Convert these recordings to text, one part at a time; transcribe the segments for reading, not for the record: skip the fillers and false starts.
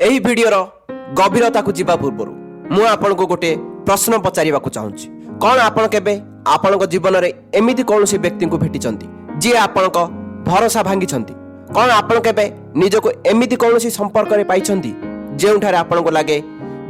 ଏହି ଭିଡ଼ିଓର ଗଭୀରତାକୁ ଯିବା ପୂର୍ବରୁ ମୁଁ ଆପଣଙ୍କୁ ଗୋଟିଏ ପ୍ରଶ୍ନ ପଚାରିବାକୁ ଚାହୁଁଛି। କ'ଣ ଆପଣ କେବେ ଆପଣଙ୍କ ଜୀବନରେ ଏମିତି କୌଣସି ବ୍ୟକ୍ତିଙ୍କୁ ଭେଟିଛନ୍ତି, ଯିଏ ଆପଣଙ୍କ ଭରସା ଭାଙ୍ଗିଛନ୍ତି? କ'ଣ ଆପଣ କେବେ ନିଜକୁ ଏମିତି କୌଣସି ସମ୍ପର୍କରେ ପାଇଛନ୍ତି, ଯେଉଁଠାରେ ଆପଣଙ୍କୁ ଲାଗେ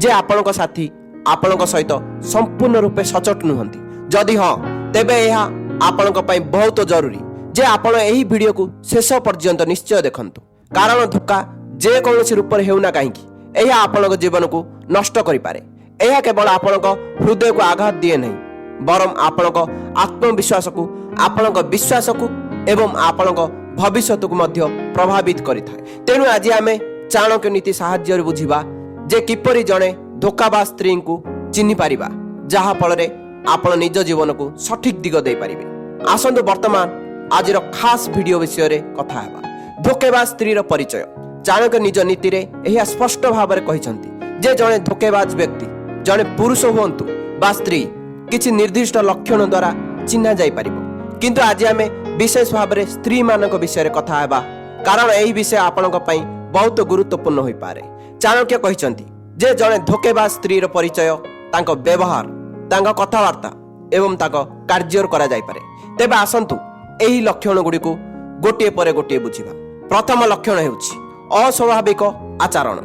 ଯେ ଆପଣଙ୍କ ସାଥୀ ଆପଣଙ୍କ ସହିତ ସମ୍ପୂର୍ଣ୍ଣ ରୂପେ ସଚୋଟ ନୁହନ୍ତି? ଯଦି ହଁ, ତେବେ ଏହା ଆପଣଙ୍କ ପାଇଁ ବହୁତ ଜରୁରୀ ଯେ ଆପଣ ଏହି ଭିଡ଼ିଓକୁ ଶେଷ ପର୍ଯ୍ୟନ୍ତ ନିଶ୍ଚୟ ଦେଖନ୍ତୁ। କାରଣ ଧୋକା ଯେକୌଣସି ରୂପରେ ହେଉନା କାହିଁକି, ଏହା ଆପଣଙ୍କ ଜୀବନକୁ ନଷ୍ଟ କରିପାରେ। ଏହା କେବଳ ଆପଣଙ୍କ ହୃଦୟକୁ ଆଘାତ ଦିଏ ନାହିଁ, ବରଂ ଆପଣଙ୍କ ଆତ୍ମବିଶ୍ୱାସକୁ, ଆପଣଙ୍କ ବିଶ୍ୱାସକୁ ଏବଂ ଆପଣଙ୍କ ଭବିଷ୍ୟତକୁ ମଧ୍ୟ ପ୍ରଭାବିତ କରିଥାଏ। ତେଣୁ ଆଜି ଆମେ ଚାଣକ୍ୟ ନୀତି ସାହାଯ୍ୟରେ ବୁଝିବା ଯେ କିପରି ଜଣେ ଧୋକାବାଜ ସ୍ତ୍ରୀଙ୍କୁ ଚିହ୍ନି ପାରିବା, ଯାହା ଫଳରେ ଆପଣ ନିଜ ଜୀବନକୁ ସଠିକ ଦିଗ ଦେଇପାରିବେ। ଆସନ୍ତୁ, ବର୍ତ୍ତମାନ ଆଜିର ଖାସ୍ ଭିଡ଼ିଓ ବିଷୟରେ କଥା ହେବା। ଧୋକେବାଜ ସ୍ତ୍ରୀର ପରିଚୟ। ଚାଣକ୍ୟ ନିଜ ନୀତିରେ ଏହା ସ୍ପଷ୍ଟ ଭାବରେ କହିଛନ୍ତି ଯେ ଜଣେ ଧୋକେବାଜ ବ୍ୟକ୍ତି, ଜଣେ ପୁରୁଷ ହୁଅନ୍ତୁ ବା ସ୍ତ୍ରୀ, କିଛି ନିର୍ଦ୍ଦିଷ୍ଟ ଲକ୍ଷଣ ଦ୍ୱାରା ଚିହ୍ନା ଯାଇପାରିବ। କିନ୍ତୁ ଆଜି ଆମେ ବିଶେଷ ଭାବରେ ସ୍ତ୍ରୀମାନଙ୍କ ବିଷୟରେ କଥା ହେବା, କାରଣ ଏହି ବିଷୟ ଆପଣଙ୍କ ପାଇଁ ବହୁତ ଗୁରୁତ୍ୱପୂର୍ଣ୍ଣ ହୋଇପାରେ। ଚାଣକ୍ୟ କହିଛନ୍ତି ଯେ ଜଣେ ଧୋକେବାଜ ସ୍ତ୍ରୀର ପରିଚୟ ତାଙ୍କ ବ୍ୟବହାର, ତାଙ୍କ କଥାବାର୍ତ୍ତା ଏବଂ ତାଙ୍କ କାର୍ଯ୍ୟରୁ କରାଯାଇପାରେ। ତେବେ ଆସନ୍ତୁ, ଏହି ଲକ୍ଷଣ ଗୁଡ଼ିକୁ ଗୋଟିଏ ପରେ ଗୋଟିଏ ବୁଝିବା। ପ୍ରଥମ ଲକ୍ଷଣ ହେଉଛି ଅସ୍ୱାଭାବିକ ଆଚରଣ।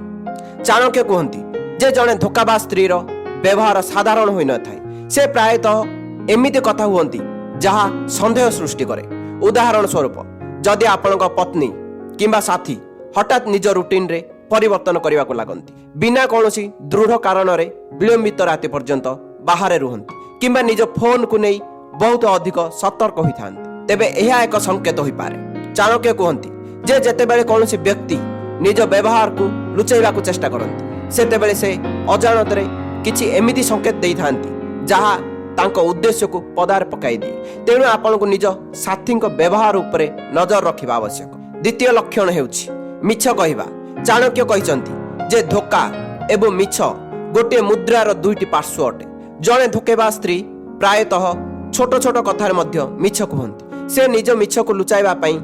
ଚାଣକ୍ୟ କୁହନ୍ତି ଯେ ଜଣେ ଧୋକାବାଜ ସ୍ତ୍ରୀର ବ୍ୟବହାର ସାଧାରଣ ହୋଇନଥାଏ। ସେ ପ୍ରାୟତଃ ଏମିତି କଥା ହୁଅନ୍ତି, ଯାହା ସନ୍ଦେହ ସୃଷ୍ଟି କରେ। ଉଦାହରଣ ସ୍ୱରୂପ, ଯଦି ଆପଣଙ୍କ ପତ୍ନୀ କିମ୍ବା ସାଥୀ ହଠାତ୍ ନିଜ ରୁଟିନରେ ପରିବର୍ତ୍ତନ କରିବାକୁ ଲାଗନ୍ତି, ବିନା କୌଣସି ଦୃଢ଼ କାରଣରେ ବିଳମ୍ବିତ ରାତି ପର୍ଯ୍ୟନ୍ତ ବାହାରେ ରୁହନ୍ତି କିମ୍ବା ନିଜ ଫୋନକୁ ନେଇ ବହୁତ ଅଧିକ ସତର୍କ ହୋଇଥାନ୍ତି, ତେବେ ଏହା ଏକ ସଂକେତ ହୋଇପାରେ। ଚାଣକ୍ୟ କୁହନ୍ତି ଯେ ଯେତେବେଳେ କୌଣସି ବ୍ୟକ୍ତି ନିଜ ବ୍ୟବହାରକୁ ଲୁଚାଇବାକୁ ଚେଷ୍ଟା କରନ୍ତି, ସେତେବେଳେ ସେ ଅଜାଣତରେ କିଛି ଏମିତି ସଂକେତ ଦେଇଥାନ୍ତି, ଯାହା ତାଙ୍କ ଉଦ୍ଦେଶ୍ୟକୁ ପଦାରେ ପକାଇ ଦିଏ। ତେଣୁ ଆପଣଙ୍କୁ ନିଜ ସାଥୀଙ୍କ ବ୍ୟବହାର ଉପରେ ନଜର ରଖିବା ଆବଶ୍ୟକ। ଦ୍ୱିତୀୟ ଲକ୍ଷଣ ହେଉଛି ମିଛ କହିବା। ଚାଣକ୍ୟ କହିଛନ୍ତି ଯେ ଧୋକା ଏବଂ ମିଛ ଗୋଟିଏ ମୁଦ୍ରାର ଦୁଇଟି ପାର୍ଶ୍ୱ ଅଟେ। ଜଣେ ଧୋକେବାଜ ସ୍ତ୍ରୀ ପ୍ରାୟତଃ ଛୋଟ ଛୋଟ କଥାରେ ମଧ୍ୟ ମିଛ କୁହନ୍ତି। ସେ ନିଜ ମିଛକୁ ଲୁଚାଇବା ପାଇଁ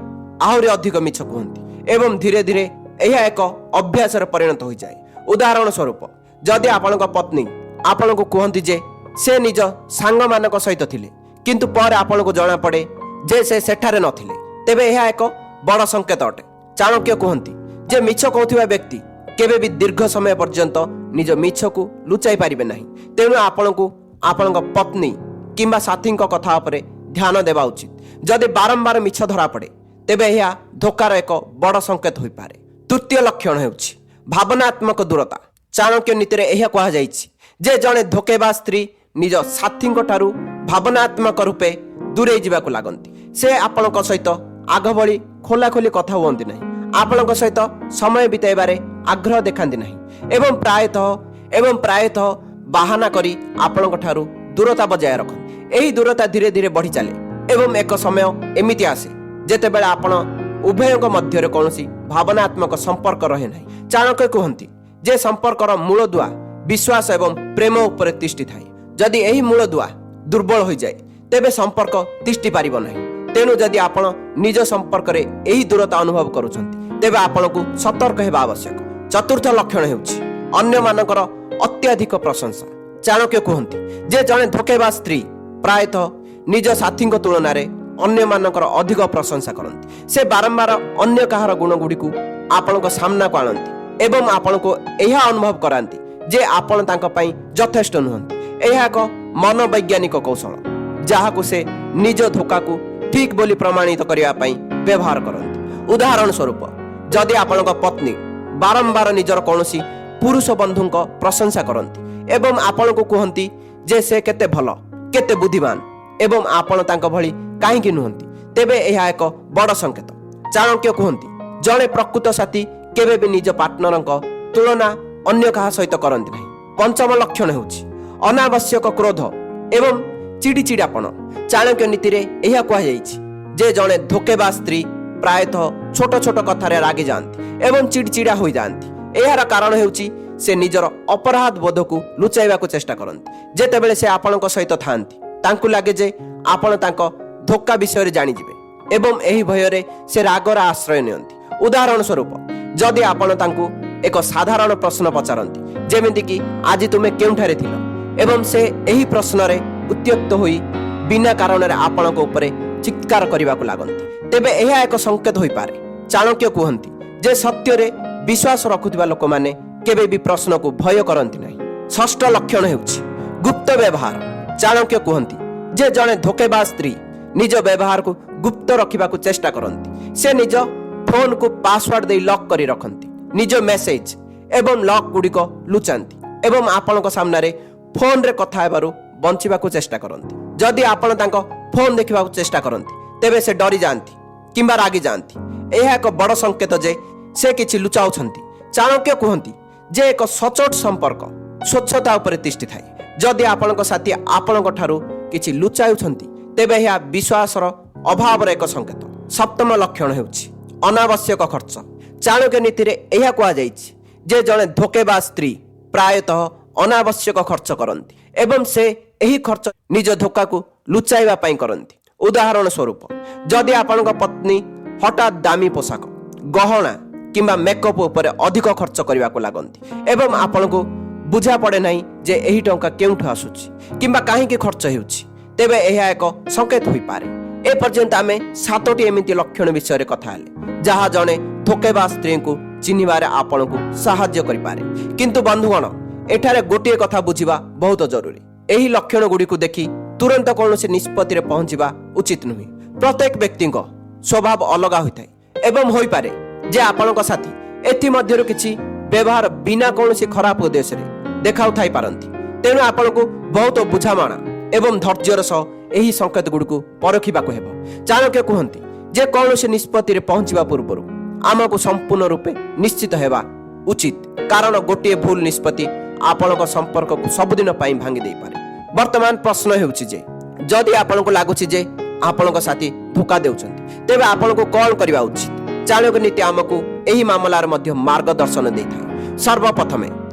ଆହୁରି ଅଧିକ ମିଛ କୁହନ୍ତି ଏବଂ ଧୀରେ ଧୀରେ ଏହା ଏକ ଅଭ୍ୟାସରେ ପରିଣତ ହୋଇଯାଏ। ଉଦାହରଣ ସ୍ୱରୂପ, ଯଦି ଆପଣଙ୍କ ପତ୍ନୀ ଆପଣଙ୍କୁ କୁହନ୍ତି ଯେ ସେ ନିଜ ସାଙ୍ଗମାନଙ୍କ ସହିତ ଥିଲେ, କିନ୍ତୁ ପରେ ଆପଣଙ୍କୁ ଜଣାପଡ଼େ ଯେ ସେ ସେଠାରେ ନଥିଲେ, ତେବେ ଏହା ଏକ ବଡ଼ ସଂକେତ ଅଟେ। ଚାଣକ୍ୟ କୁହନ୍ତି ଯେ ମିଛ କହୁଥିବା ବ୍ୟକ୍ତି କେବେ ବି ଦୀର୍ଘ ସମୟ ପର୍ଯ୍ୟନ୍ତ ନିଜ ମିଛକୁ ଲୁଚାଇ ପାରିବେ ନାହିଁ। ତେଣୁ ଆପଣଙ୍କୁ ଆପଣଙ୍କ ପତ୍ନୀ କିମ୍ବା ସାଥୀଙ୍କ କଥା ଉପରେ ଧ୍ୟାନ ଦେବା ଉଚିତ। ଯଦି ବାରମ୍ବାର ମିଛ ଧରାପଡ଼େ, ତେବେ ଏହା ଧୋକାର ଏକ ବଡ଼ ସଂକେତ ହୋଇପାରେ। ତୃତୀୟ ଲକ୍ଷଣ ହେଉଛି ଭାବନାତ୍ମକ ଦୂରତା। ଚାଣକ୍ୟ ନୀତିରେ ଏହା କୁହାଯାଇଛି ଯେ ଜଣେ ଧୋକେବାଜ ସ୍ତ୍ରୀ ନିଜ ସାଥୀଙ୍କ ଠାରୁ ଭାବନାତ୍ମକ ରୂପେ ଦୂରେଇ ଯିବାକୁ ଲାଗନ୍ତି। ସେ ଆପଣଙ୍କ ସହିତ ଆଗ ଭଳି ଖୋଲାଖୋଲି କଥା ହୁଅନ୍ତି ନାହିଁ, ଆପଣଙ୍କ ସହିତ ସମୟ ବିତାଇବାରେ ଆଗ୍ରହ ଦେଖାନ୍ତି ନାହିଁ ଏବଂ ପ୍ରାୟତଃ ବାହାନା କରି ଆପଣଙ୍କ ଠାରୁ ଦୂରତା ବଜାୟ ରଖନ୍ତି। ଏହି ଦୂରତା ଧୀରେ ଧୀରେ ବଢ଼ି ଚାଲେ ଏବଂ ଏକ ସମୟ ଏମିତି ଆସେ, ଯେତେବେଳେ ଆପଣ ଉଭୟଙ୍କ ମଧ୍ୟରେ କୌଣସି ଭାବନାତ୍ମକ ସମ୍ପର୍କ ରହେ ନାହିଁ। ଚାଣକ୍ୟ କୁହନ୍ତି ଯେ ସମ୍ପର୍କର ମୂଳଦୁଆ ବିଶ୍ୱାସ ଏବଂ ପ୍ରେମ ଉପରେ ତିଷ୍ଠି ଥାଏ। ଯଦି ଏହି ମୂଳଦୁଆ ଦୁର୍ବଳ ହୋଇଯାଏ, ତେବେ ସମ୍ପର୍କ ତିଷ୍ଠି ପାରିବ ନାହିଁ। ତେଣୁ ଯଦି ଆପଣ ନିଜ ସମ୍ପର୍କରେ ଏହି ଦୂରତା ଅନୁଭବ କରୁଛନ୍ତି, ତେବେ ଆପଣଙ୍କୁ ସତର୍କ ହେବା ଆବଶ୍ୟକ। ଚତୁର୍ଥ ଲକ୍ଷଣ ହେଉଛି ଅନ୍ୟମାନଙ୍କର ଅତ୍ୟଧିକ ପ୍ରଶଂସା। ଚାଣକ୍ୟ କୁହନ୍ତି ଯେ ଜଣେ ଧୋକେବାଜ ସ୍ତ୍ରୀ ପ୍ରାୟତଃ ନିଜ ସାଥୀଙ୍କ ତୁଳନାରେ ଅନ୍ୟମାନଙ୍କର ଅଧିକ ପ୍ରଶଂସା କରନ୍ତି। ସେ ବାରମ୍ବାର ଅନ୍ୟ କାହାର ଗୁଣଗୁଡ଼ିକୁ ଆପଣଙ୍କ ସାମ୍ନାକୁ ଆଣନ୍ତି ଏବଂ ଆପଣଙ୍କୁ ଏହା ଅନୁଭବ କରାନ୍ତି ଯେ ଆପଣ ତାଙ୍କ ପାଇଁ ଯଥେଷ୍ଟ ନୁହନ୍ତି। ଏହା ଏକ ମନୋବୈଜ୍ଞାନିକ କୌଶଳ, ଯାହାକୁ ସେ ନିଜ ଧୋକାକୁ ଠିକ୍ ବୋଲି ପ୍ରମାଣିତ କରିବା ପାଇଁ ବ୍ୟବହାର କରନ୍ତି। ଉଦାହରଣ ସ୍ୱରୂପ, ଯଦି ଆପଣଙ୍କ ପତ୍ନୀ ବାରମ୍ବାର ନିଜର କୌଣସି ପୁରୁଷ ବନ୍ଧୁଙ୍କ ପ୍ରଶଂସା କରନ୍ତି ଏବଂ ଆପଣଙ୍କୁ କୁହନ୍ତି ଯେ ସେ କେତେ ଭଲ, କେତେ ବୁଦ୍ଧିମାନ ଏବଂ ଆପଣ ତାଙ୍କ ଭଳି କାହିଁକି ନୁହନ୍ତି, ତେବେ ଏହା ଏକ ବଡ଼ ସଂକେତ। ଚାଣକ୍ୟ କୁହନ୍ତି, ଜଣେ ପ୍ରକୃତ ସାଥୀ କେବେ ବି ନିଜ ପାର୍ଟନରଙ୍କ ତୁଳନା ଅନ୍ୟ କାହା ସହିତ କରନ୍ତି ନାହିଁ। ପଞ୍ଚମ ଲକ୍ଷଣ ହେଉଛି ଅନାବଶ୍ୟକ କ୍ରୋଧ ଏବଂ ଚିଡ଼ିଚିଡ଼ାପଣ। ଚାଣକ୍ୟ ନୀତିରେ ଏହା କୁହାଯାଇଛି ଯେ ଜଣେ ଧୋକେବାଜ ସ୍ତ୍ରୀ ପ୍ରାୟତଃ ଛୋଟ ଛୋଟ କଥାରେ ରାଗି ଯାଆନ୍ତି ଏବଂ ଚିଡ଼ିଚିଡ଼ା ହୋଇଯାଆନ୍ତି। ଏହାର କାରଣ ହେଉଛି ସେ ନିଜର ଅପରାଧ ବୋଧକୁ ଲୁଚାଇବାକୁ ଚେଷ୍ଟା କରନ୍ତି। ଯେତେବେଳେ ସେ ଆପଣଙ୍କ ସହିତ ଥାଆନ୍ତି, ତାଙ୍କୁ ଲାଗେ ଯେ ଆପଣ ତାଙ୍କ ଧୋକା ବିଷୟରେ ଜାଣିଯିବେ ଏବଂ ଏହି ଭୟରେ ସେ ରାଗର ଆଶ୍ରୟ ନିଅନ୍ତି। ଉଦାହରଣ ସ୍ୱରୂପ, ଯଦି ଆପଣ ତାଙ୍କୁ ଏକ ସାଧାରଣ ପ୍ରଶ୍ନ ପଚାରନ୍ତି, ଯେମିତିକି "ଆଜି ତୁମେ କେଉଁଠାରେ ଥିଲ?" ଏବଂ ସେ ଏହି ପ୍ରଶ୍ନରେ ଉତ୍ତ୍ୟକ୍ତ ହୋଇ ବିନା କାରଣରେ ଆପଣଙ୍କ ଉପରେ ଚିତ୍କାର କରିବାକୁ ଲାଗନ୍ତି, ତେବେ ଏହା ଏକ ସଂକେତ ହୋଇପାରେ। ଚାଣକ୍ୟ କୁହନ୍ତି ଯେ ସତ୍ୟରେ ବିଶ୍ୱାସ ରଖୁଥିବା ଲୋକମାନେ କେବେ ବି ପ୍ରଶ୍ନକୁ ଭୟ କରନ୍ତି ନାହିଁ। ଷଷ୍ଠ ଲକ୍ଷଣ ହେଉଛି ଗୁପ୍ତ ବ୍ୟବହାର। ଚାଣକ୍ୟ କୁହନ୍ତି ଯେ ଜଣେ ଧୋକେବାଜ ସ୍ତ୍ରୀ ନିଜ ବ୍ୟବହାରକୁ ଗୁପ୍ତ ରଖିବାକୁ ଚେଷ୍ଟା କରନ୍ତି। ସେ ନିଜ ଫୋନକୁ ପାସୱାର୍ଡ ଦେଇ ଲକ୍ କରି ରଖନ୍ତି, ନିଜ ମେସେଜ ଏବଂ ଲଗ୍ ଗୁଡ଼ିକ ଲୁଚାନ୍ତି ଏବଂ ଆପଣଙ୍କ ସାମ୍ନାରେ ଫୋନରେ କଥା ହେବାରୁ ବଞ୍ଚିବାକୁ ଚେଷ୍ଟା କରନ୍ତି। ଯଦି ଆପଣ ତାଙ୍କ ଫୋନ ଦେଖିବାକୁ ଚେଷ୍ଟା କରନ୍ତି, ତେବେ ସେ ଡରିଯାଆନ୍ତି କିମ୍ବା ରାଗିଯାଆନ୍ତି। ଏହା ଏକ ବଡ଼ ସଂକେତ ଯେ ସେ କିଛି ଲୁଚାଉଛନ୍ତି। ଚାଣକ୍ୟ କୁହନ୍ତି ଯେ ଏକ ସଚୋଟ ସମ୍ପର୍କ ସ୍ୱଚ୍ଛତା ଉପରେ ତିଷ୍ଠିଥାଏ। ଯଦି ଆପଣଙ୍କ ସାଥୀ ଆପଣଙ୍କ ଠାରୁ କିଛି ଲୁଚାଉଛନ୍ତି, ତେବେ ଏହା ବିଶ୍ୱାସର ଅଭାବର ଏକ ସଂକେତ। ସପ୍ତମ ଲକ୍ଷଣ ହେଉଛି ଅନାବଶ୍ୟକ ଖର୍ଚ୍ଚ। ଚାଣକ୍ୟ ନୀତିରେ ଏହା କୁହାଯାଇଛି ଯେ ଜଣେ ଧୋକେବାଜ ସ୍ତ୍ରୀ ପ୍ରାୟତଃ ଅନାବଶ୍ୟକ ଖର୍ଚ୍ଚ କରନ୍ତି ଏବଂ ସେ ଏହି ଖର୍ଚ୍ଚ ନିଜ ଧୋକାକୁ ଲୁଚାଇବା ପାଇଁ କରନ୍ତି। ଉଦାହରଣ ସ୍ୱରୂପ, ଯଦି ଆପଣଙ୍କ ପତ୍ନୀ ହଠାତ୍ ଦାମୀ ପୋଷାକ, ଗହଣା କିମ୍ବା ମେକଅପ୍ ଉପରେ ଅଧିକ ଖର୍ଚ୍ଚ କରିବାକୁ ଲାଗନ୍ତି ଏବଂ ଆପଣଙ୍କୁ ବୁଝା ପଡ଼େ ନାହିଁ ଯେ ଏହି ଟଙ୍କା କେଉଁଠୁ ଆସୁଛି କିମ୍ବା କାହିଁକି ଖର୍ଚ୍ଚ ହେଉଛି, ତେବେ ଏହା ଏକ ସଂକେତ ହୋଇପାରେ। ଏପର୍ଯ୍ୟନ୍ତ ଆମେ ସାତୋଟି ଏମିତି ଲକ୍ଷଣ ବିଷୟରେ କଥା ହେଲେ, ଯାହା ଜଣେ ଧୋକେବାଜ ସ୍ତ୍ରୀଙ୍କୁ ଚିହ୍ନିବାରେ ଆପଣଙ୍କୁ ସାହାଯ୍ୟ କରିପାରେ। କିନ୍ତୁ ବନ୍ଧୁଗଣ, ଏଠାରେ ଗୋଟିଏ କଥା ବୁଝିବା ବହୁତ ଜରୁରୀ। ଏହି ଲକ୍ଷଣ ଗୁଡ଼ିକୁ ଦେଖି ତୁରନ୍ତ କୌଣସି ନିଷ୍ପତ୍ତିରେ ପହଞ୍ଚିବା ଉଚିତ ନୁହେଁ। ପ୍ରତ୍ୟେକ ବ୍ୟକ୍ତିଙ୍କ ସ୍ୱଭାବ ଅଲଗା ହୋଇଥାଏ ଏବଂ ହୋଇପାରେ ଯେ ଆପଣଙ୍କ ସାଥୀ ଏଥିମଧ୍ୟରୁ କିଛି ବ୍ୟବହାର ବିନା କୌଣସି ଖରାପ ଉଦ୍ଦେଶ୍ୟରେ ଦେଖାଉଥାଇ ପାରନ୍ତି। ତେଣୁ ଆପଣଙ୍କୁ ବହୁତ ବୁଝାମଣା ଏବଂ ଧୈର୍ଯ୍ୟର ସହ ଏହି ସଂକେତ ଗୁଡ଼ିକୁ ପରଖିବାକୁ ହେବ। ଚାଣକ୍ୟ କୁହନ୍ତି ଯେ କୌଣସି ନିଷ୍ପତ୍ତିରେ ପହଞ୍ଚିବା ପୂର୍ବରୁ ଆମକୁ ସମ୍ପୂର୍ଣ୍ଣ ରୂପେ ନିଶ୍ଚିତ ହେବା ଉଚିତ, କାରଣ ଗୋଟିଏ ଭୁଲ ନିଷ୍ପତ୍ତି ଆପଣଙ୍କ ସମ୍ପର୍କକୁ ସବୁଦିନ ପାଇଁ ଭାଙ୍ଗି ଦେଇପାରେ। ବର୍ତ୍ତମାନ ପ୍ରଶ୍ନ ହେଉଛି ଯେ ଯଦି ଆପଣଙ୍କୁ ଲାଗୁଛି ଯେ ଆପଣଙ୍କ ସାଥୀ ଧୋକା ଦେଉଛନ୍ତି, ତେବେ ଆପଣଙ୍କୁ କ'ଣ କରିବା ଉଚିତ? ଚାଣକ୍ୟ ନୀତି ଆମକୁ ଏହି ମାମଲାରେ ମଧ୍ୟ ମାର୍ଗଦର୍ଶନ ଦେଇଥାଏ। ସର୍ବପ୍ରଥମେ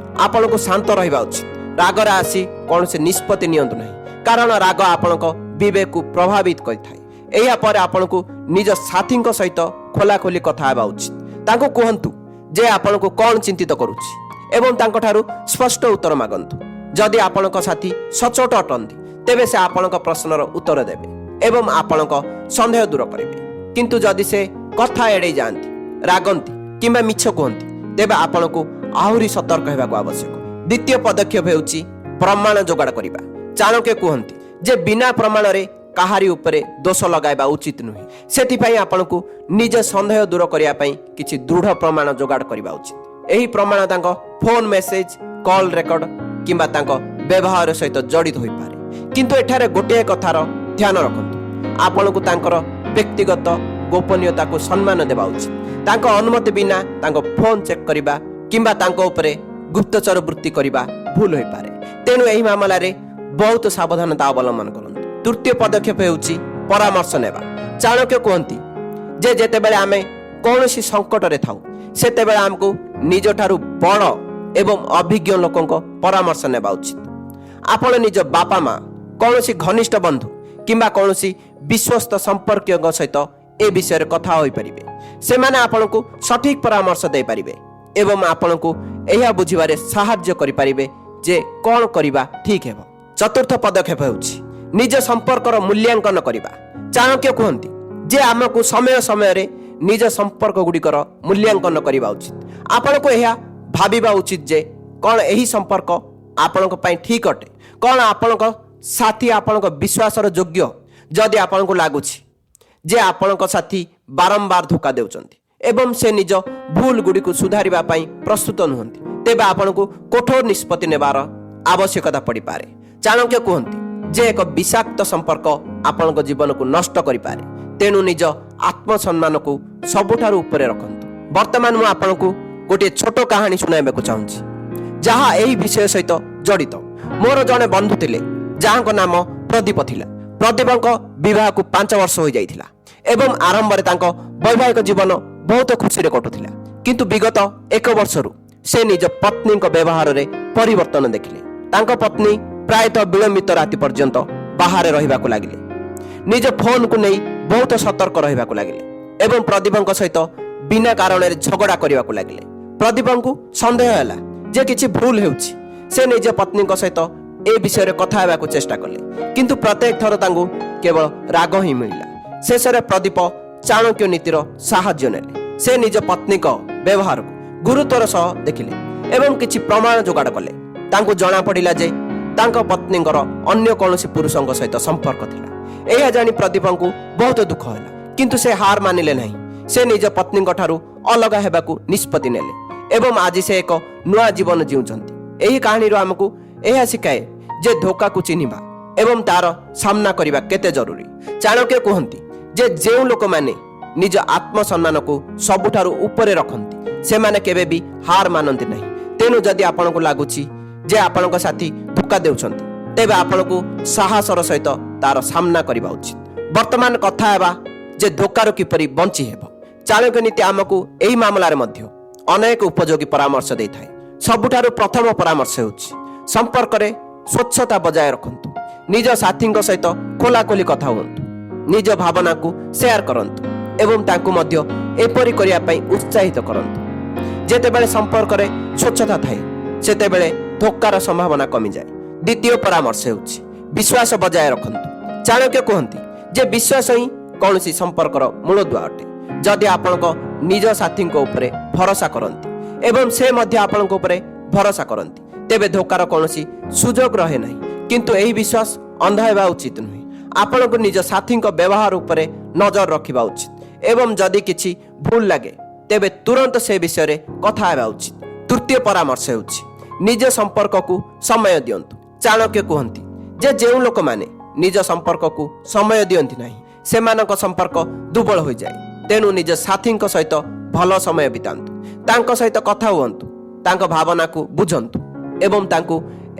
ଆପଣଙ୍କୁ ଶାନ୍ତ ରହିବା ଉଚିତ। ରାଗରେ ଆସି କୌଣସି ନିଷ୍ପତ୍ତି ନିଅନ୍ତୁ ନାହିଁ, କାରଣ ରାଗ ଆପଣଙ୍କ ବିବେକକୁ ପ୍ରଭାବିତ କରିଥାଏ। ଏହାପରେ ଆପଣଙ୍କୁ ନିଜ ସାଥୀଙ୍କ ସହିତ ଖୋଲାଖୋଲି କଥା ହେବା ଉଚିତ। ତାଙ୍କୁ କୁହନ୍ତୁ ଯେ ଆପଣଙ୍କୁ କ'ଣ ଚିନ୍ତିତ କରୁଛି ଏବଂ ତାଙ୍କଠାରୁ ସ୍ପଷ୍ଟ ଉତ୍ତର ମାଗନ୍ତୁ। ଯଦି ଆପଣଙ୍କ ସାଥୀ ସଚୋଟ ଅଟନ୍ତି, ତେବେ ସେ ଆପଣଙ୍କ ପ୍ରଶ୍ନର ଉତ୍ତର ଦେବେ ଏବଂ ଆପଣଙ୍କ ସନ୍ଦେହ ଦୂର କରିବେ। କିନ୍ତୁ ଯଦି ସେ କଥା ଏଡ଼େଇ ଯାଆନ୍ତି, ରାଗନ୍ତି କିମ୍ବା ମିଛ କୁହନ୍ତି, ତେବେ ଆପଣଙ୍କୁ ଆହୁରି ସତର୍କ ହେବାକୁ ଆବଶ୍ୟକ। ଦ୍ୱିତୀୟ ପଦକ୍ଷେପ ହେଉଛି ପ୍ରମାଣ ଯୋଗାଡ଼ କରିବା। ଚାଣକ୍ୟ କୁହନ୍ତି ଯେ ବିନା ପ୍ରମାଣରେ କାହାରି ଉପରେ ଦୋଷ ଲଗାଇବା ଉଚିତ ନୁହେଁ। ସେଥିପାଇଁ ଆପଣଙ୍କୁ ନିଜ ସନ୍ଦେହ ଦୂର କରିବା ପାଇଁ କିଛି ଦୃଢ଼ ପ୍ରମାଣ ଯୋଗାଡ଼ କରିବା ଉଚିତ। ଏହି ପ୍ରମାଣ ତାଙ୍କ ଫୋନ୍ ମେସେଜ, କଲ୍ ରେକର୍ଡ କିମ୍ବା ତାଙ୍କ ବ୍ୟବହାର ସହିତ ଜଡ଼ିତ ହୋଇପାରେ। କିନ୍ତୁ ଏଠାରେ ଗୋଟିଏ କଥାର ଧ୍ୟାନ ରଖନ୍ତୁ, ଆପଣଙ୍କୁ ତାଙ୍କର ବ୍ୟକ୍ତିଗତ ଗୋପନୀୟତାକୁ ସମ୍ମାନ ଦେବା ଉଚିତ। ତାଙ୍କ ଅନୁମତି ବିନା ତାଙ୍କ ଫୋନ୍ ଚେକ୍ କରିବା କିମ୍ବା ତାଙ୍କ ଉପରେ ଗୁପ୍ତଚର ବୃତ୍ତି କରିବା ଭୁଲ ହୋଇପାରେ। ତେଣୁ ଏହି ମାମଲାରେ ବହୁତ ସାବଧାନତା ଅବଲମ୍ବନ କରନ୍ତୁ। ତୃତୀୟ ପଦକ୍ଷେପ ହେଉଛି ପରାମର୍ଶ ନେବା। ଚାଣକ୍ୟ କୁହନ୍ତି ଯେ ଯେତେବେଳେ ଆମେ କୌଣସି ସଙ୍କଟରେ ଥାଉ, ସେତେବେଳେ ଆମକୁ ନିଜଠାରୁ ବଡ଼ ଏବଂ ଅଭିଜ୍ଞ ଲୋକଙ୍କ ପରାମର୍ଶ ନେବା ଉଚିତ। ଆପଣ ନିଜ ବାପା ମା, କୌଣସି ଘନିଷ୍ଠ ବନ୍ଧୁ କିମ୍ବା କୌଣସି ବିଶ୍ୱସ୍ତ ସମ୍ପର୍କୀୟଙ୍କ ସହିତ ଏ ବିଷୟରେ କଥା ହୋଇପାରିବେ। ସେମାନେ ଆପଣଙ୍କୁ ସଠିକ ପରାମର୍ଶ ଦେଇପାରିବେ ଏବଂ ଆପଣଙ୍କୁ ଏହା ବୁଝିବାରେ ସାହାଯ୍ୟ କରିପାରିବେ ଯେ କ'ଣ କରିବା ଠିକ୍ ହେବ। ଚତୁର୍ଥ ପଦକ୍ଷେପ ହେଉଛି ନିଜ ସମ୍ପର୍କର ମୂଲ୍ୟାଙ୍କନ କରିବା। ଚାଣକ୍ୟ କୁହନ୍ତି ଯେ ଆମକୁ ସମୟ ସମୟରେ ନିଜ ସମ୍ପର୍କ ଗୁଡ଼ିକର ମୂଲ୍ୟାଙ୍କନ କରିବା ଉଚିତ। ଆପଣଙ୍କୁ ଏହା ଭାବିବା ଉଚିତ ଯେ କ'ଣ ଏହି ସମ୍ପର୍କ ଆପଣଙ୍କ ପାଇଁ ଠିକ୍ ଅଟେ? କ'ଣ ଆପଣଙ୍କ ସାଥୀ ଆପଣଙ୍କ ବିଶ୍ୱାସର ଯୋଗ୍ୟ? ଯଦି ଆପଣଙ୍କୁ ଲାଗୁଛି ଯେ ଆପଣଙ୍କ ସାଥୀ ବାରମ୍ବାର ଧୋକା ଦେଉଛନ୍ତି ଏବଂ ସେ ନିଜ ଭୁଲ ଗୁଡ଼ିକୁ ସୁଧାରିବା ପାଇଁ ପ୍ରସ୍ତୁତ ନୁହନ୍ତି, ତେବେ ଆପଣଙ୍କୁ କଠୋର ନିଷ୍ପତ୍ତି ନେବାର ଆବଶ୍ୟକତା ପଡ଼ିପାରେ। ଚାଣକ୍ୟ କୁହନ୍ତି ଯେ ଏକ ବିଷାକ୍ତ ସମ୍ପର୍କ ଆପଣଙ୍କ ଜୀବନକୁ ନଷ୍ଟ କରିପାରେ। ତେଣୁ ନିଜ ଆତ୍ମସମ୍ମାନକୁ ସବୁଠାରୁ ଉପରେ ରଖନ୍ତୁ। ବର୍ତ୍ତମାନ ମୁଁ ଆପଣଙ୍କୁ ଗୋଟିଏ ଛୋଟ କାହାଣୀ ଶୁଣାଇବାକୁ ଚାହୁଁଛି, ଯାହା ଏହି ବିଷୟ ସହିତ ଜଡ଼ିତ। ମୋର ଜଣେ ବନ୍ଧୁ ଥିଲେ, ଯାହାଙ୍କ ନାମ ପ୍ରଦୀପ ଥିଲା। ପ୍ରଦୀପଙ୍କ ବିବାହକୁ 5 ବର୍ଷ ହୋଇଯାଇଥିଲା ଏବଂ ଆରମ୍ଭରେ ତାଙ୍କ ବୈବାହିକ ଜୀବନ ବହୁତ ଖୁସିରେ କଟୁଥିଲା। କିନ୍ତୁ ବିଗତ ଏକ ବର୍ଷରୁ ସେ ନିଜ ପତ୍ନୀଙ୍କ ବ୍ୟବହାରରେ ପରିବର୍ତ୍ତନ ଦେଖିଲେ। ତାଙ୍କ ପତ୍ନୀ ପ୍ରାୟତଃ ବିଳମ୍ବିତ ରାତି ପର୍ଯ୍ୟନ୍ତ ବାହାରେ ରହିବାକୁ ଲାଗିଲେ, ନିଜ ଫୋନକୁ ନେଇ ବହୁତ ସତର୍କ ରହିବାକୁ ଲାଗିଲେ ଏବଂ ପ୍ରଦୀପଙ୍କ ସହିତ ବିନା କାରଣରେ ଝଗଡ଼ା କରିବାକୁ ଲାଗିଲେ। ପ୍ରଦୀପଙ୍କୁ ସନ୍ଦେହ ହେଲା ଯେ କିଛି ଭୁଲ ହେଉଛି। ସେ ନିଜ ପତ୍ନୀଙ୍କ ସହିତ ଏ ବିଷୟରେ କଥା ହେବାକୁ ଚେଷ୍ଟା କଲେ, କିନ୍ତୁ ପ୍ରତ୍ୟେକ ଥର ତାଙ୍କୁ କେବଳ ରାଗ ହିଁ ମିଳିଲା। ଶେଷରେ ପ୍ରଦୀପ ଚାଣକ୍ୟ ନୀତିର ସାହାଯ୍ୟ ନେଲେ। ସେ ନିଜ ପତ୍ନୀଙ୍କ ବ୍ୟବହାରକୁ ଗୁରୁତ୍ୱର ସହ ଦେଖିଲେ ଏବଂ କିଛି ପ୍ରମାଣ ଯୋଗାଡ଼ କଲେ। ତାଙ୍କୁ ଜଣାପଡ଼ିଲା ଯେ ତାଙ୍କ ପତ୍ନୀଙ୍କର ଅନ୍ୟ କୌଣସି ପୁରୁଷଙ୍କ ସହିତ ସମ୍ପର୍କ ଥିଲା। ଏହା ଜାଣି ପ୍ରଦୀପଙ୍କୁ ବହୁତ ଦୁଃଖ ହେଲା, କିନ୍ତୁ ସେ ହାର ମାନିଲେ ନାହିଁ। ସେ ନିଜ ପତ୍ନୀଙ୍କ ଠାରୁ ଅଲଗା ହେବାକୁ ନିଷ୍ପତ୍ତି ନେଲେ ଏବଂ ଆଜି ସେ ଏକ ନୂଆ ଜୀବନ ଜିଉଛନ୍ତି। ଏହି କାହାଣୀରୁ ଆମକୁ ଏହା ଶିଖାଏ ଯେ ଧୋକାକୁ ଚିହ୍ନିବା ଏବଂ ତାର ସାମ୍ନା କରିବା କେତେ ଜରୁରୀ। ଚାଣକ୍ୟ କୁହନ୍ତି ଯେ ଯେଉଁ ଲୋକମାନେ ନିଜ ଆତ୍ମସମ୍ମାନକୁ ସବୁଠାରୁ ଉପରେ ରଖନ୍ତି, ସେମାନେ କେବେ ବି ହାର ମାନନ୍ତି ନାହିଁ। ତେଣୁ ଯଦି ଆପଣଙ୍କୁ ଲାଗୁଛି ଯେ ଆପଣଙ୍କ ସାଥୀ ଧୋକା ଦେଉଛନ୍ତି, ତେବେ ଆପଣଙ୍କୁ ସାହସର ସହିତ ତାର ସାମ୍ନା କରିବା ଉଚିତ। ବର୍ତ୍ତମାନ କଥା ହେବା ଯେ ଧୋକାରୁ କିପରି ବଞ୍ଚି ହେବ। ଚାଣକ୍ୟ ନୀତି ଆମକୁ ଏହି ମାମଲାରେ ମଧ୍ୟ ଅନେକ ଉପଯୋଗୀ ପରାମର୍ଶ ଦେଇଥାଏ। ସବୁଠାରୁ ପ୍ରଥମ ପରାମର୍ଶ ହେଉଛି, ସମ୍ପର୍କରେ ସ୍ୱଚ୍ଛତା ବଜାୟ ରଖନ୍ତୁ। ନିଜ ସାଥୀଙ୍କ ସହିତ ଖୋଲାଖୋଲି କଥା ହୁଅନ୍ତୁ, ନିଜ ଭାବନାକୁ ସେୟାର କରନ୍ତୁ ଏବଂ ତାଙ୍କୁ ମଧ୍ୟ ଏପରି କରିବା ପାଇଁ ଉତ୍ସାହିତ କରନ୍ତୁ। ଯେତେବେଳେ ସମ୍ପର୍କରେ ସ୍ୱଚ୍ଛତା ଥାଏ, ସେତେବେଳେ ଧୋକାର ସମ୍ଭାବନା କମିଯାଏ। ଦ୍ୱିତୀୟ ପରାମର୍ଶ ହେଉଛି, ବିଶ୍ୱାସ ବଜାୟ ରଖନ୍ତୁ। ଚାଣକ୍ୟ କୁହନ୍ତି ଯେ ବିଶ୍ୱାସ ହିଁ କୌଣସି ସମ୍ପର୍କର ମୂଳଦୁଆ ଅଟେ। ଯଦି ଆପଣଙ୍କ ନିଜ ସାଥୀଙ୍କ ଉପରେ ଭରସା କରନ୍ତି ଏବଂ ସେ ମଧ୍ୟ ଆପଣଙ୍କ ଉପରେ ଭରସା କରନ୍ତି, ତେବେ ଧୋକାର କୌଣସି ସୁଯୋଗ ରହେ ନାହିଁ। କିନ୍ତୁ ଏହି ବିଶ୍ୱାସ ଅନ୍ଧ ହେବା ଉଚିତ ନୁହେଁ। ଆପଣଙ୍କୁ ନିଜ ସାଥୀଙ୍କ ବ୍ୟବହାର ଉପରେ ନଜର ରଖିବା ଉଚିତ ଏବଂ ଯଦି କିଛି ଭୁଲ ଲାଗେ, ତେବେ ତୁରନ୍ତ ସେ ବିଷୟରେ କଥା ହେବା ଉଚିତ। ତୃତୀୟ ପରାମର୍ଶ ହେଉଛି, ନିଜ ସମ୍ପର୍କକୁ ସମୟ ଦିଅନ୍ତୁ। ଚାଣକ୍ୟ କୁହନ୍ତି ଯେ ଯେଉଁ ଲୋକମାନେ ନିଜ ସମ୍ପର୍କକୁ ସମୟ ଦିଅନ୍ତି ନାହିଁ, ସେମାନଙ୍କ ସମ୍ପର୍କ ଦୁର୍ବଳ ହୋଇଯାଏ। ତେଣୁ ନିଜ ସାଥୀଙ୍କ ସହିତ ଭଲ ସମୟ ବିତାନ୍ତୁ, ତାଙ୍କ ସହିତ କଥା ହୁଅନ୍ତୁ, ତାଙ୍କ ଭାବନାକୁ ବୁଝନ୍ତୁ ଏବଂ ତାଙ୍କୁ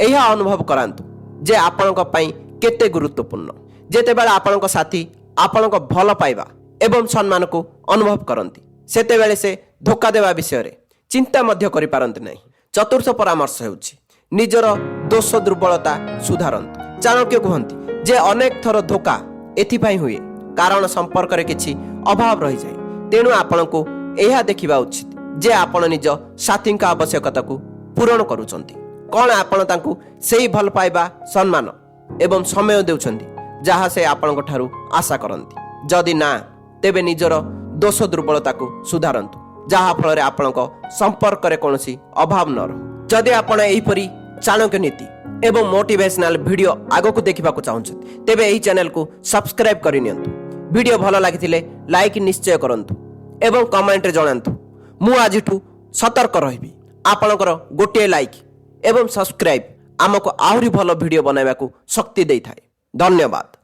ଏହା ଅନୁଭବ କରାନ୍ତୁ ଯେ ଆପଣଙ୍କ ପାଇଁ କେତେ ଗୁରୁତ୍ୱପୂର୍ଣ୍ଣ। ଯେତେବେଳେ ଆପଣଙ୍କ ସାଥୀ ଆପଣଙ୍କ ଭଲ ପାଇବା ଏବଂ ସମ୍ମାନକୁ ଅନୁଭବ କରନ୍ତି, ସେତେବେଳେ ସେ ଧୋକା ଦେବା ବିଷୟରେ ଚିନ୍ତା ମଧ୍ୟ କରିପାରନ୍ତି ନାହିଁ। ଚତୁର୍ଥ ପରାମର୍ଶ ହେଉଛି, ନିଜର ଦୋଷ ଦୁର୍ବଳତା ସୁଧାରନ୍ତୁ। ଚାଣକ୍ୟ କୁହନ୍ତି ଯେ ଅନେକ ଥର ଧୋକା ଏଥିପାଇଁ ହୁଏ, କାରଣ ସମ୍ପର୍କରେ କିଛି ଅଭାବ ରହିଯାଏ। ତେଣୁ ଆପଣଙ୍କୁ ଏହା ଦେଖିବା ଉଚିତ ଯେ ଆପଣ ନିଜ ସାଥୀଙ୍କ ଆବଶ୍ୟକତାକୁ ପୂରଣ କରୁଛନ୍ତି। କ'ଣ ଆପଣ ତାଙ୍କୁ ସେଇ ଭଲ ପାଇବା, ସମ୍ମାନ ଏବଂ ସମୟ ଦେଉଛନ୍ତି, ଯାହା ସେ ଆପଣଙ୍କ ଠାରୁ ଆଶା କରନ୍ତି? ଯଦି ନା, ତେବେ ନିଜର ଦୋଷ ଦୁର୍ବଳତାକୁ ସୁଧାରନ୍ତୁ, ଯାହା ଫଳରେ ଆପଣଙ୍କ ସମ୍ପର୍କରେ କୌଣସି ଅଭାବ ନ ରହୁ। ଯଦି ଆପଣ ଏହିପରି ଚାଣକ୍ୟ ନୀତି ଏବଂ ମୋଟିଭେସନାଲ ଭିଡ଼ିଓ ଆଗକୁ ଦେଖିବାକୁ ଚାହୁଁଛନ୍ତି, ତେବେ ଏହି ଚ୍ୟାନେଲକୁ ସବସ୍କ୍ରାଇବ୍ କରିନିଅନ୍ତୁ। ଭିଡ଼ିଓ ଭଲ ଲାଗିଥିଲେ ଲାଇକ୍ ନିଶ୍ଚୟ କରନ୍ତୁ ଏବଂ କମେଣ୍ଟରେ ଜଣାନ୍ତୁ, "ମୁଁ ଆଜିଠୁ ସତର୍କ ରହିବି।" ଆପଣଙ୍କର ଗୋଟିଏ ଲାଇକ୍ ଏବଂ ସବସ୍କ୍ରାଇବ୍ ଆମକୁ ଆହୁରି ଭଲ ଭିଡ଼ିଓ ବନାଇବାକୁ ଶକ୍ତି ଦେଇଥାଏ। ଧନ୍ୟବାଦ।